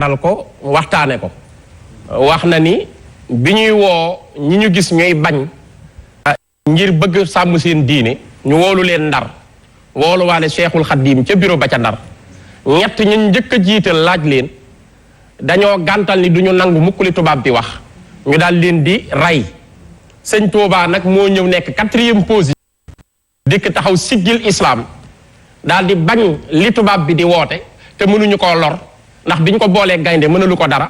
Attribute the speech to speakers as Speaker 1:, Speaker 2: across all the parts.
Speaker 1: dal ko waxtaane ko wax na ni bi ñuy woo ñi ñu gis ñuy bañ ngir bëgg sàmm seen diine ñu woolu leen Ndar woolu waale Cheikhul Khadim ca bureau ba ca Ndar ñett ñu njëkk a jiital laaj leen dañoo gàntal ni duñu nangu mukk li tubaab bi wax ñu daal leen di rey sëñ Touba nag moo ñëw nekk 4e position dikk taxaw siggil islam daal di bañ li tubaab bi di woote te mënuñu koo lor ndax biñ ko boolee gaynde mënalu ko dara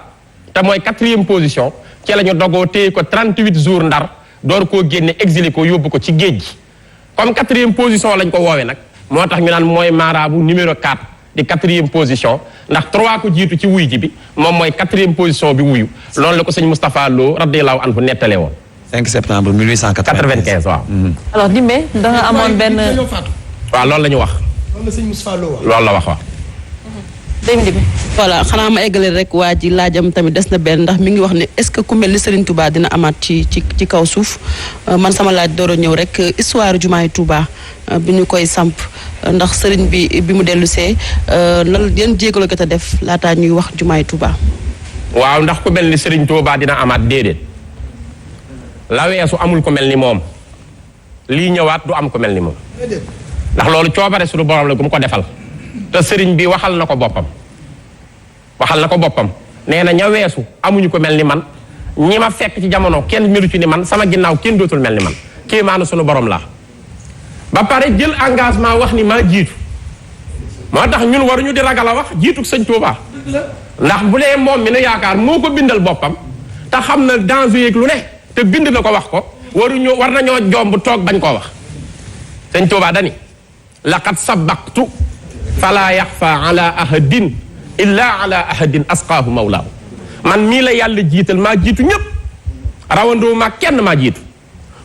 Speaker 1: te mooy 4e position ci la ñu dogoo téye ko 38 jours Ndar door koo génne exilé ko yóbbu ko ci géej gi comme 4e position lañ ko woowee nag moo tax ñu naan mooy maaraabu numéro 4 di 4e position ndax 3 ko jiitu ci wuy ji bi moom mooy 4e position bi wuyu loolu la ko sëñ Moustapha Lo radiyallahu anhu nettalee woon
Speaker 2: 5 septembre 1895
Speaker 1: waaw.
Speaker 3: alors Dimbe da nga amoon benn.
Speaker 1: waaw loolu la ñu wax.
Speaker 4: loolu la sëñ Moustapha Lo wax.
Speaker 1: loolu la wax waaw.
Speaker 5: voilà xanaa ma eggale rek waa ji laajam tamit des na benn ndax mi ngi wax ne est-ce que ku mel ni Serigne Touba dina amaat ci kaw suuf man sama laaj door a ñëw rek histoire jumaay Touba bi ñu koy samp ndax Serigne bi mu dellu see lan yan jéego la ko def laataa ñuy wax jumaay Touba.
Speaker 1: waaw ndax ku mel ni Serigne Touba dina amaat déedéet la weesu amul ku mel ni moom lii ñëwaat du am ku mel ni moom ndax loolu coobare suñu borom la gu mu ko defal. te sëriñ bi waxal na ko boppam nee na ña weesu amuñu ko mel ni man ñi ma fekk ci jamono kenn melu ci ni man sama ginnaaw kenn dootul mel ni man kii maanu sunu borom laa ba pare jël engagement wax ni maa jiitu moo tax ñun waruñu di ragal a wax jiitu sëñ Touba ndax bu dee moom mi nu yaakaar moo ko bindal boppam te xam na danger yeeg lu ne te bind na ko wax ko war nañoo jomb toog bañ koo wax sëñ Touba dani laqad sabaqtu fala yaxfa ala ahadin illa ala ahadin asqaahu mawlaahu man mii la yàlla jiital maa jiitu ñépp rawandoo maa kenn maa jiitu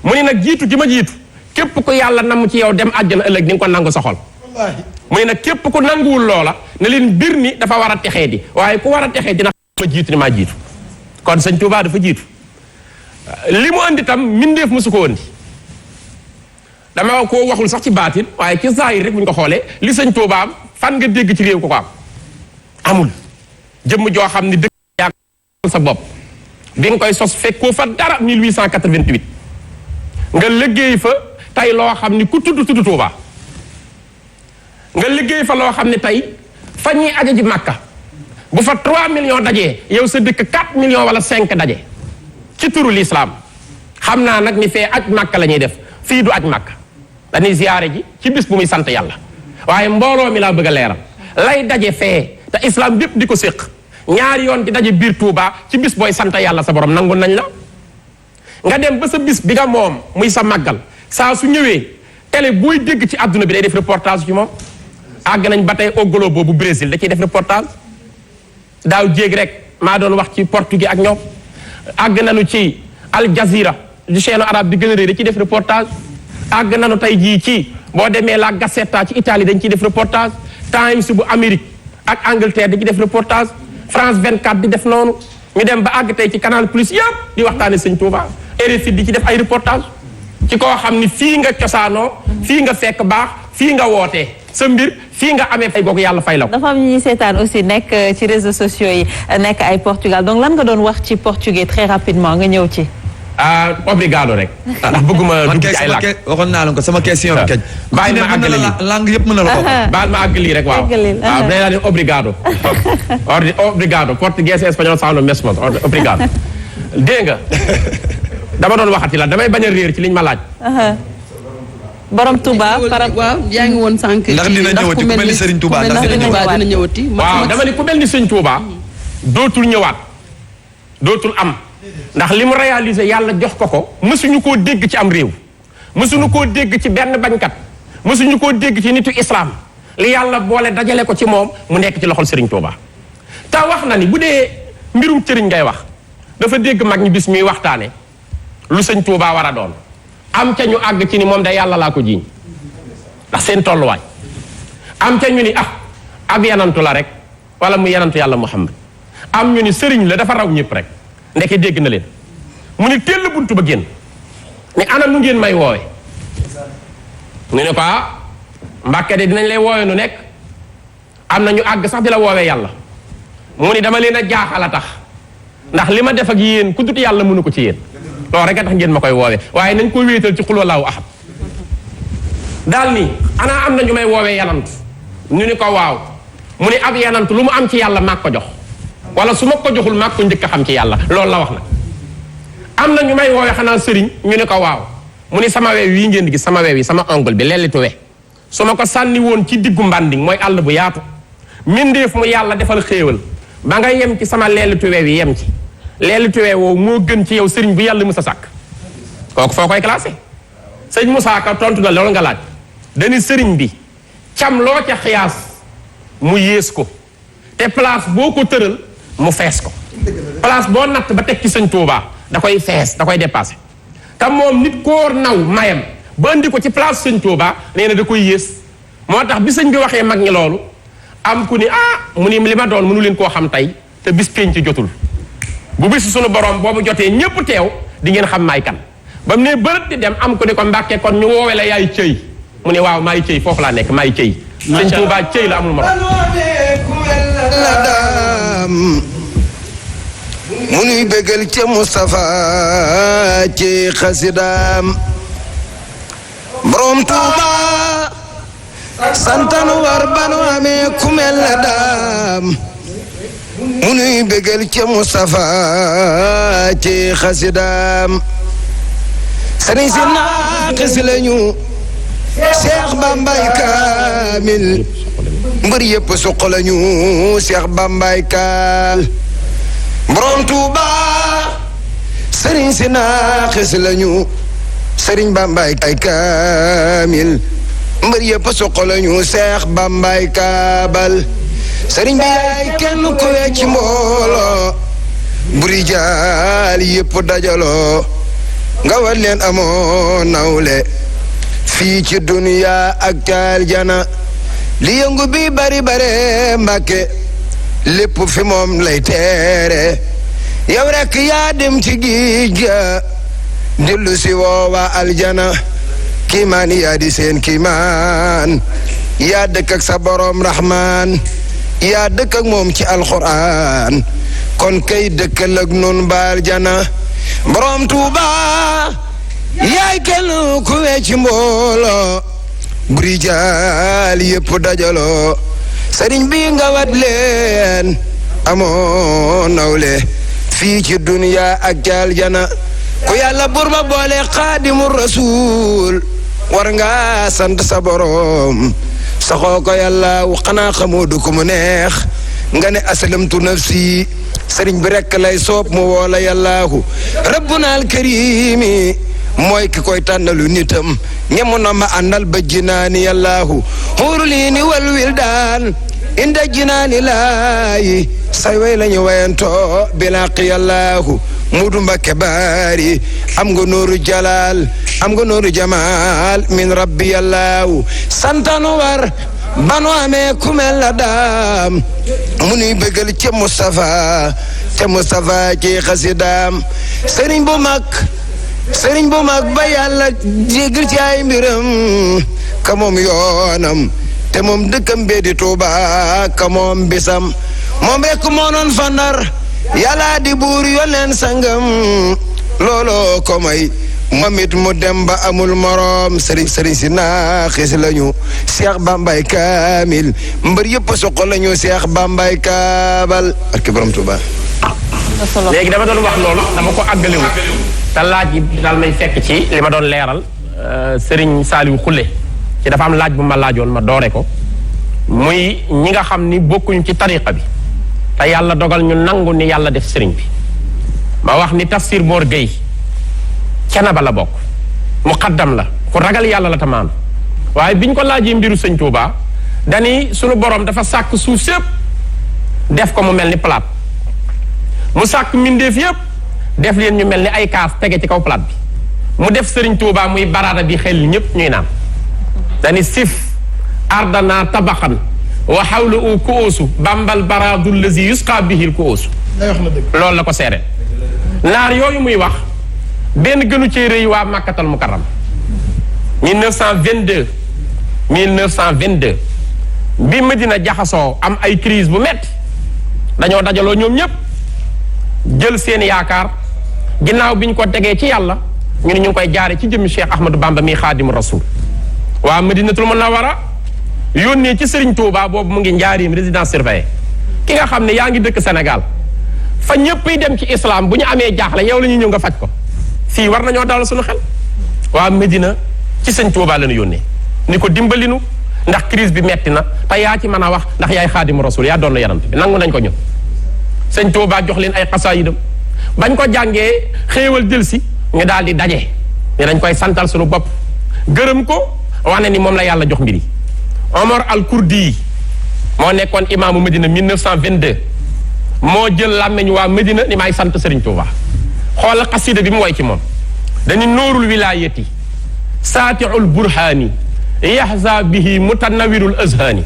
Speaker 1: mu ni nag jiitu gi ma jiitu képp ku yàlla namm ci yow dem àjjana ëllëg di nga ko nangu soxol mu ni nag képp ku nanguwul loola ne leen bir ni dafa war a texee di waaye ku war a texee dina ma jiitu ni maa jiitu kon sëñ Touba dafa jiitu li mu andi tam mindeef mosu ko andi dama ko waxul sax ci baatin waaye ci zaahir rek bu ñu ko xoolee li sëñ Touba am fan nga dégg ci réew ko am amul jëmm joo xam ni dëkk yaa sa bopp bi nga koy sos fekkoo fa dara 1888 nga liggéey fa tey loo xam ni ku tudd Touba nga liggéey fa loo xam ne tey fa ñuy aja ji Makka bu fa 3 millions dajee yow sa dëkk 4 millions wala 5 daje ci turu l'islam xam naa nag ni fee aj Makka la ñuy def fii du aj Makka dañuy ziyaare ji ci bis bu muy sant yàlla waaye mbooloo mi laa bëgg a leeral lay daje fee te islam bépp di ko séq ñaari yoon di daje biir Touba ci bis booy sant yàlla sa borom nangu nañ la nga dem ba sa bis bi nga moom muy sa màggal saa su ñëwee télé booy dégg ci àdduna bi day def reportage ci moom àgg nañ ba tey Ogolo boobu Brésil da ciy def reportage daaw jéeg rek maa doon wax ci portugais ak ñoom àgg nañu ci Al Jazeera du chaîne arabe bi gën a rëy da ciy def reportage àgg nañu tey jii ci boo demee la Gazzetta ci Italie dañ ciy def reportage Times bu Amérique ak Angleterre dañ ciy def reportage France 24 di def noonu ñu dem ba àgg tey ci Canal Plus yëpp di waxtaane sëñ Touba RFI di ci def ay reportage ci koo xam ni fii nga cosaanoo fii nga fekk baax fii nga wootee sa mbir fii nga amee fay googu yàlla fay la ko.
Speaker 3: dafa am ñuy seetaan aussi nekk ci réseaux sociaux yi nekk ay Portugal donc lan nga doon wax ci portugais très rapidement nga ñëw ci.
Speaker 1: obrigado rek. ndax bëgguma dugg ci ay làkk
Speaker 2: waxoon naa leen ko sama question bi kañ.
Speaker 1: bàyyi ma àggali lii
Speaker 2: langue yëpp mën na la ko.
Speaker 1: baal ma àggali rek waaw. waaw nee naa leen obrigado. obrigado portugais espagnol sano mesmo obrigado. dégg nga dama doon waxati la damay bañ a réer ci liñ ma laaj.
Speaker 3: borom Touba
Speaker 5: waaw yaa ngi woon sànq.
Speaker 2: ndax dina ñëwati ku mel ni Serigne Touba ndax
Speaker 5: dina ñëwati.
Speaker 1: waaw dama ni ku mel ni Serigne Touba dootul ñëwaat dootul am. ndax li mu réalisé yàlla jox ko mësuñu koo dégg ci am réew mësuñu koo dégg ci benn bañkat mësuñu koo dégg ci nitu islam li yàlla boole dajale ko ci moom mu nekk ci loxol Serigne Touba. te wax na ni bu dee mbirum cëriñ ngay wax dafa dégg mag ñi bis ñuy waxtaane lu sëñ Touba war a doon am ca ñu àgg ci ni moom da yàlla laa ko jiiñ ndax seen tolluwaay am ca ñu ni ab yanantu la rek wala mu yanantu yàlla Muhammad am ñu ni sëriñ la dafa raw ñëpp rek ndeke dégg na leen mu ni teel buntu ba génn ni ana nu ngeen may woowe ñu ne ko Mbàkke de dinañ lay woowe nu nekk am na ñu àgg sax di la woowee yàlla mu ni dama leen a jaaxal a tax ndax li ma def ak yéen ku dut yàlla mënu ko ci yéen loolu rek a tax ngeen ma koy woowee waaye nañ ko wéetal ci xul wallaahu ahad daal ni ana am na ñu may woowee yanant ñu ni ko waaw mu ni ab yanant lu mu am ci yàlla maag ko jox wala su ma ko joxul maag ko njëkk a xam ci yàlla loolu la wax nag am na ñu may woowee xanaa sëriñ ñu ni ko waaw mu ni sama weew yi ngeen di gis sama weew yi sama ongle bi lellitu we su ma ko sànni woon ci diggu mbanding mooy àll bu yaatu mindeef mu yàlla defal xéewal ba nga yem ci sama lellitu weew yi yem ci lellitu weew woowu moo gën ci yow sëriñ bu yàlla mës a sàkk kooku foo koy classé sëñ Moussa Ka tontu la loolu nga laaj dañu sëriñ bi cam loo ca xiyaas mu yées ko te place boo ko tëral mu fees ko place boo natt ba teg ci sëñ Touba da koy fees da koy dépassé te moom nit koo naw mayam ba indi ko ci place sëñ Touba nee na da koy yées moo tax bi sëñ bi waxee mag ñi loolu am ku ni mu ni li ma doon mënu leen koo xam tey te bis pénc ci jotul bu bis suñu borom boobu jotee ñépp teew di ngeen xam maay kan ba mu ne bërët di dem am ku ni ko Mbàkke kon ñu woowe la yaay cëy mu ne waaw maay cëy foofu laa nekk maay cëy sëñ Touba cëy la amul morom
Speaker 4: mu nuy bégal ca Moustapha ci xasidaam borom Touba santanu war banu amee ku mel na daam mu nuy bégal ca Moustapha ci xasidaam sëriñ si naaqis lañu Seex Bambay kaamil mbër yëpp suq lañu Seex Bambay kaal borom Tuuba sëriñ si naaxis lañu sëriñ Bambay kaamil mbër yëpp suq lañu Seex Bambay kaabal sëriñ bi yaay kenn ku wecc mbooloo buri jaal yëpp dajaloo nga war leen amoo nawle fii ci duniya ak caal jana li yëngu bi bari bare Mbàkke lépp fi moom lay teere yow rekk yaa dem ci géej ga dellu si woowa aljana kiimaan yaa di seen kiimaan yaa dëkk ak sa borom rahmaan yaa dëkk ak moom ci alxuraan kon kay dëkkal ak nun ba aljana borom Tuuba yaay kenn ku wecc mbooloo buri jaal yëpp dajaloo sëriñ bi nga wat leen amoo nawle fii ci duniya ak jaal jana ku yàlla bur ba boole xaadimu rasuul war nga sant sa borom saxoo ko yàlla xanaa xamoo du ko mu neex nga ne aslamtu nafsi sëriñ bi rekk lay soob mu woola yàllaahu rabbuna alkarimi mooy ki koy tànnalu nitam ñemu na ma àndal ba jinaani yàllaahu xuurliini wal wildaan inda jinaani laayi say way lañu wayantoo bilaaqi yàllaahu mudu Mbakke baari am nga nooru jalaal am nga nooru jamaal min rabbi yàllaahu santanu war banu amee ku mel na daam mu nuy bëggal ca Moustapha ci xasidaam sëriñ bu mag ba yàlla jégal ci ay mbiram ka moom yoonam te moom dëkkam bee di Tuuba ka moom bisam moom rekk moo noon fandar yàlla di buur yoneen sangam looloo ko may moom it mu dem ba amul morom sëriñ si naaxis lañu Seex Bambay kaamil mbër yëpp soqo lañu Seex Bambay kaabal barke borom Tuuba
Speaker 1: léegi dama doon wax loolu dama ko àggalewu te laaj yi daal may fekk ci li ma doon leeral Serigne Saliou Khoule ci dafa am laaj bu ma laajoon ma doore ko muy ñi nga xam ni bokkuñ ci tariqa bi te yàlla dogal ñu nangu ni yàlla def sëriñ bi ma wax ni Tafsir Mor Gueye Cenaba la bokk muqaddam la ku ragal yàlla la tamaan waaye biñ ko laajee mbiru sëñ Touba dani sunu borom dafa sàkk suuf sépp def ko mu mel ni palaat mu sàkk mbindeef yépp def leen ñu mel ni ay kaas tege ci kaw palaat bi mu def sëriñ Touba muy baraada bi xel ñépp ñuy naan dani sif ardana tabaxan wa xawla u kuusu bambal baraadu lazi yusqa bihil kuusu loolu la ko seere naar yooyu muy wax benn gënu cee rëy waa Makkatal Mukarram 1922 bi Medina jaxasoo am ay crise bu metti dañoo dajaloo ñoom ñëpp jël seen yaakaar ginnaaw bi ñu ko tegee ci yàlla ñu ne ñu ngi koy jaare ci jëmmi Cheikh Ahmadou Bamba mi xaadimu rasul waa Madinatul Munawwara yónnee ci Serigne Touba boobu mu ngi njaarim résidence surveillée ki nga xam ne yaa ngi dëkk Sénégal fa ñëpp yi dem ci islam bu ñu amee jaaxle yow la ñuy ñëw nga faj ko fii war nañoo dalal suñu xel waa Medina ci Sëñ Touba la ñu yónnee ni ko dimbalinu ndax crise bi metti na te yaa ci mën a wax ndax yaay xaadimu rasul yaa doon na yarant bi nangu nañ ko ñun Sëñ Touba jox leen ay xasaayidam bañ ko jàngee xéewal jël si ñu daal di daje ne dañ koy santal suñu bopp gërëm ko wane ni moom la yàlla jox mbiri Omar al-Kurdi moo nekkoon imaamu Medina 1922 moo jël làmmeñ waa Medina ni maay sant Serigne Touba xoolal xasida bi mu woy ci moom dañu nóorul wilaayati saatiul burhaani yaxza bihi mutanawirul azhaani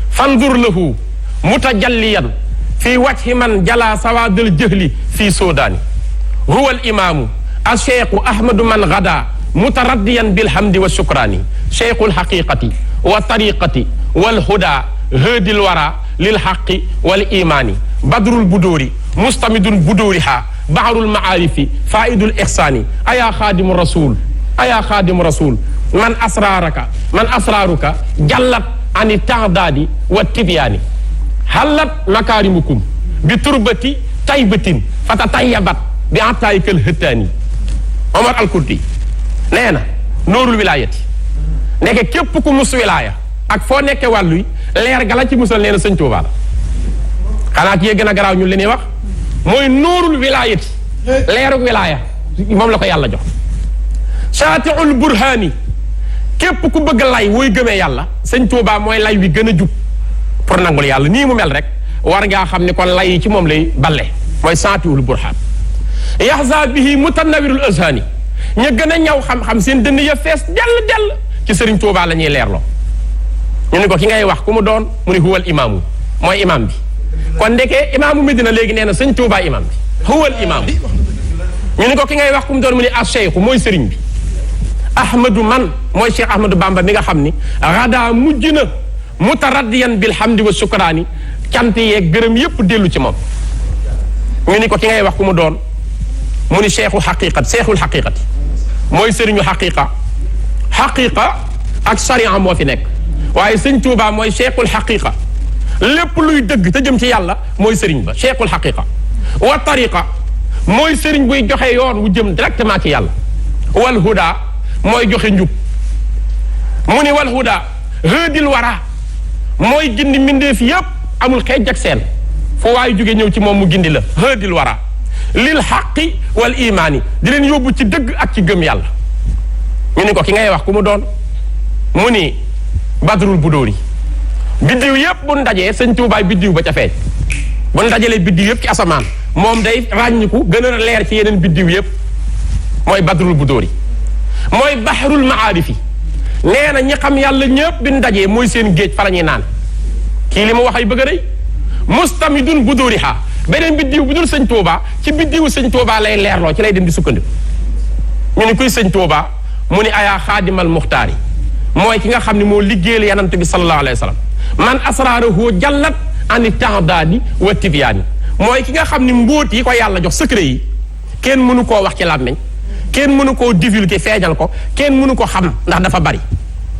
Speaker 1: fandur lahu mutajalliyan fi wajhi man jala sawaadul jëhli fi soodaani huwa al imaamu acheikhu ahmadu man gada mutaraddiyan bilhamdi wa shukraani cheikhul haqiqati wa tariqati wal huda haadil wara lil haqqi wal imaani badrul budóori mustamidun budóoriha baharul maarifi faidul ihsaani ayaa xaadimu rasul ayaa xaadimu rasul man asraaruka jallat ani taadaadi wa tibyaani hallat makaarimukum bi turbati taybatin fata tayyabat bi ataayikal hëttaani Omar al-Kurdi nee na noorul wilaayati nekk képp ku mus wilaaya ak foo nekke wàlluy leer gala ci musal nee na Sëñ Tuubaa la xanaa ki yee gën a garaaw ñun li ñuy wax mooy noorul wilaayati leerug wilaaya moom la ko yàlla jox saatiul burhaani képp ku bëgg lay wooy gëmee yàlla Sëñ Tuubaa mooy lay wi gën a jub pour nangul yàlla nii mu mel rek war ngaa xam ne kon lay yi ci moom lay balle mooy saatiul burhaan yaxza bihi mutanawirul azhaani ña gën a ñaw xam-xam seen dënn ya fees dell ci Sëriñ Tuubaa la ñuy leerloo ñu ni ko ki ngay wax ku mu doon mu ni huwal imaamu mooy imaam bi kon ndekee imaamu Medina léegi nee na Sëñ Tuubaa imaam bi huwal imaamu ñu ni ko ki ngay wax ku mu doon mu ni acheikhu mooy sëriñ bi ahmadu man mooy Cheikh Ahmadou Bamba mi nga xam ni rada mujj na mutaraddiyan bilhamdi wa sukraani cant yeeg gërëm yépp dellu ci moom ñu ni ko ki ngay wax ku mu doon mu ni cheikhul xaqiqati mooy sëriñu xaqiqa ak sariya moo fi nekk waaye Sëñ Tuubaa mooy cheikhul xaqiqa lépp luy dëgg te jëm ci yàlla mooy sëriñ ba cheikhul xaqiqa wa tariqa mooy sëriñ buy joxe yoon wu jëm directement ci yàlla wal huda mooy joxe njub mu ni wal huda hëdil wara mooy gindi mbindeef yépp amul xeej ak seen fu waaye jóge ñëw ci moom mu gindi la hëdil wara lil xaqi wal imaani di leen yóbbu ci dëgg ak ci gëm yàlla ñu ni ko ki ngay wax ku mu doon mu ni badrul budóori biddiw yépp bu ndajee Sëñ Tuubaay biddiw ba ca feeñ bu ndajalee biddiw yépp ci asamaan moom day ràññiku gën a leer ci yeneen biddiw yépp mooy badrul budóori mooy bahrul maarifi nee na ñi xam yàlla ñëpp bi ndajee mooy seen géej fa la ñuy naan kii li mu wax ay bëgg a rëy mustamidun budóoriha beneen biddiw bu dul Sëñ Tuubaa ci biddiwu Sëñ Tuubaa lay leerloo ci lay dem di sukkandiku ñu ni kuy Sëñ Tuubaa mu ni ayaa xaadimal muxtaari mooy ki nga xam ne moo liggéeyal yanant bi sallallahu alayhi wa sallam man asraarahu jallat ani taadaadi wa tibyaani mooy ki nga xam ne mbóot yi ko yàlla jox secret yi kenn mënu koo wax ci làmmiñ kenn mënu koo divulguer feeñal ko kenn mënu ko xam ndax dafa bari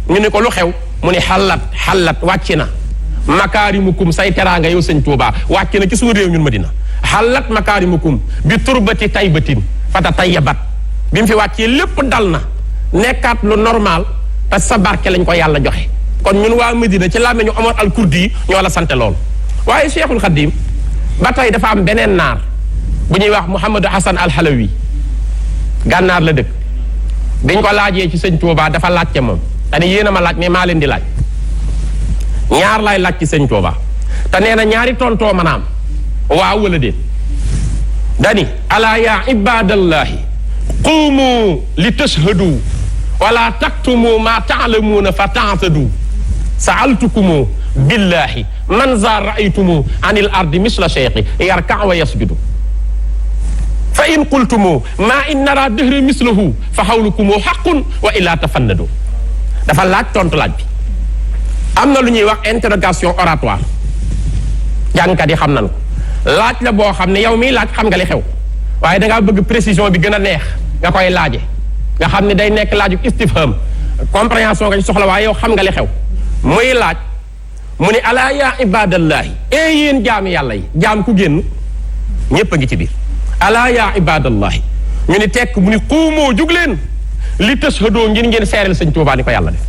Speaker 1: ñu ni ko lu xew mu ni xallat wàcc na makaarimukum say teraanga yow Sëñ Tuubaa wàcc na ci suñu réew ñun Madina xallat makaarimukum bi turbati taybatin fata tayyabat bi mu fi wàccee lépp dal na nekkaat lu normal te sa barke lañ ko yàlla joxe kon ñun waa Medina ci làmmeñu Omar al-Kurdi yi ñoo la sante loolu waaye Cheikhul Khadim ba tey dafa am beneen naar bu ñuy wax Mouhamadou Hassan al-Halawi gànnaar la dëkk biñ ko laajee ci Sëñ Tuubaa dafa laajte moom dane yéen a ma laaj mais maa leen di laaj ñaar laay laaj ci Sëñ Tuubaa te nee na ñaari tontoo manaam waaw wala déet dani alaa yaa ibadallahi quumu li tashhadu wala taktumu ma taalamuuna fa taatadu saaltukumu billahi man za raaytumu an il ardi misla cheikhi yarka wa yasjudu fa in qultumu ma in nara dëhre mislahu fa xawlukumu xaqun wa illa tafannadu dafa laaj tontu laaj bi am na lu ñuy wax interrogation oratoire jàngkat yi xam nañ ko laaj la boo xam ne yow miy laaj xam nga li xew waaye dangaa bëgg précision bi gën a neex nga koy laaje nga xam ne day nekk laaju istifham compréhension nga ci soxla waaye yow xam nga li xew muy laaj mu ne alaa yaa ibadallahi yéen jaami yàlla yi jaam ku génn ñépp a ngi ci biir alaa yaa ibadallahi ñu ni tekk mu ni xuumoo jug leen li tashhadoo ngeen seereel sëñ Tuubaa ni ko yàlla def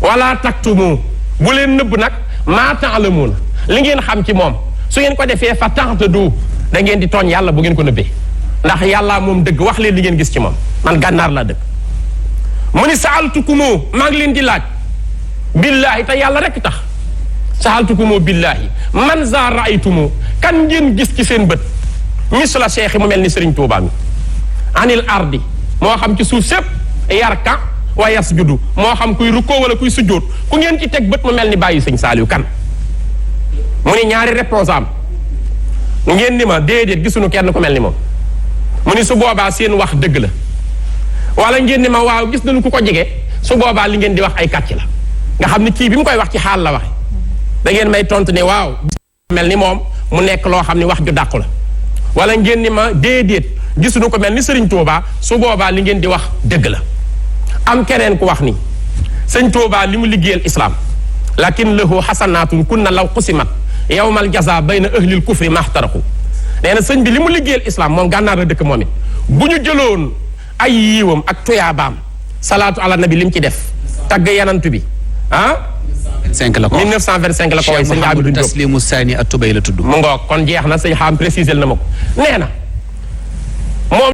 Speaker 1: wala taktumu bu leen nëbb nag maa ta'lamuuna li ngeen xam ci moom su ngeen ko defee fa ta'tadu da ngeen di tooñ yàlla bu ngeen ko nëbbee ndax yàllaa moom dëgg wax leen li ngeen gis ci moom man gànnaar laa dëgg mu ni saaltukumoo maa ngi leen di laaj billaahi te yàlla rekk tax saaltukumoo billaahi man za raaytumoo kan ngeen gis ci seen bët misla cheikh mu mel ni Sëriñ Tuubaa mi anil ardi moo xam ci suuf sépp yarka wa yasjudu moo xam kuy rukkoo wala kuy sujjóot ku ngeen ci teg bët mu mel ni bàyyi sëñ Saaliw kan mu ni ñaari réponse am ngeen ni ma déedéet gisuñu kenn ku mel ni moom mu ni su boobaa seen wax dëgg la wala ngeen ni ma waaw gis nañu ku ko jege su boobaa li ngeen di wax ay kàcc la nga xam ni kii bi mu koy wax ci xaal la waxe da ngeen may tontu ne waaw mel ni moom mu nekk loo xam ni wax ju dàqu la wala ngeen ni ma déedéet gisuñu ko mel ni Sëriñ Tuubaa su boobaa li ngeen di wax dëgg la am keneen ku wax ni sëñ Tuubaa li mu liggéeyal islaam lakin lahu xasanaatun kunna law qusimat yawmal jaza bayna ahlil kufri maxtaraku nee na sëñ bi li mu liggéeyal islaam moom gànnaar la dëkk moom it bu ñu jëloon ay yiiwam ak tuyaabaam salaatu ala nabi li mu ci def tagg yanantu bi
Speaker 2: 5 la ko
Speaker 1: 1925 la ko way sëñ Abdou Diop
Speaker 2: Taslimu Saani at Tubay la tudd
Speaker 1: mu ngoog kon jeex na sëñ xam précisé na ma ko nee na moom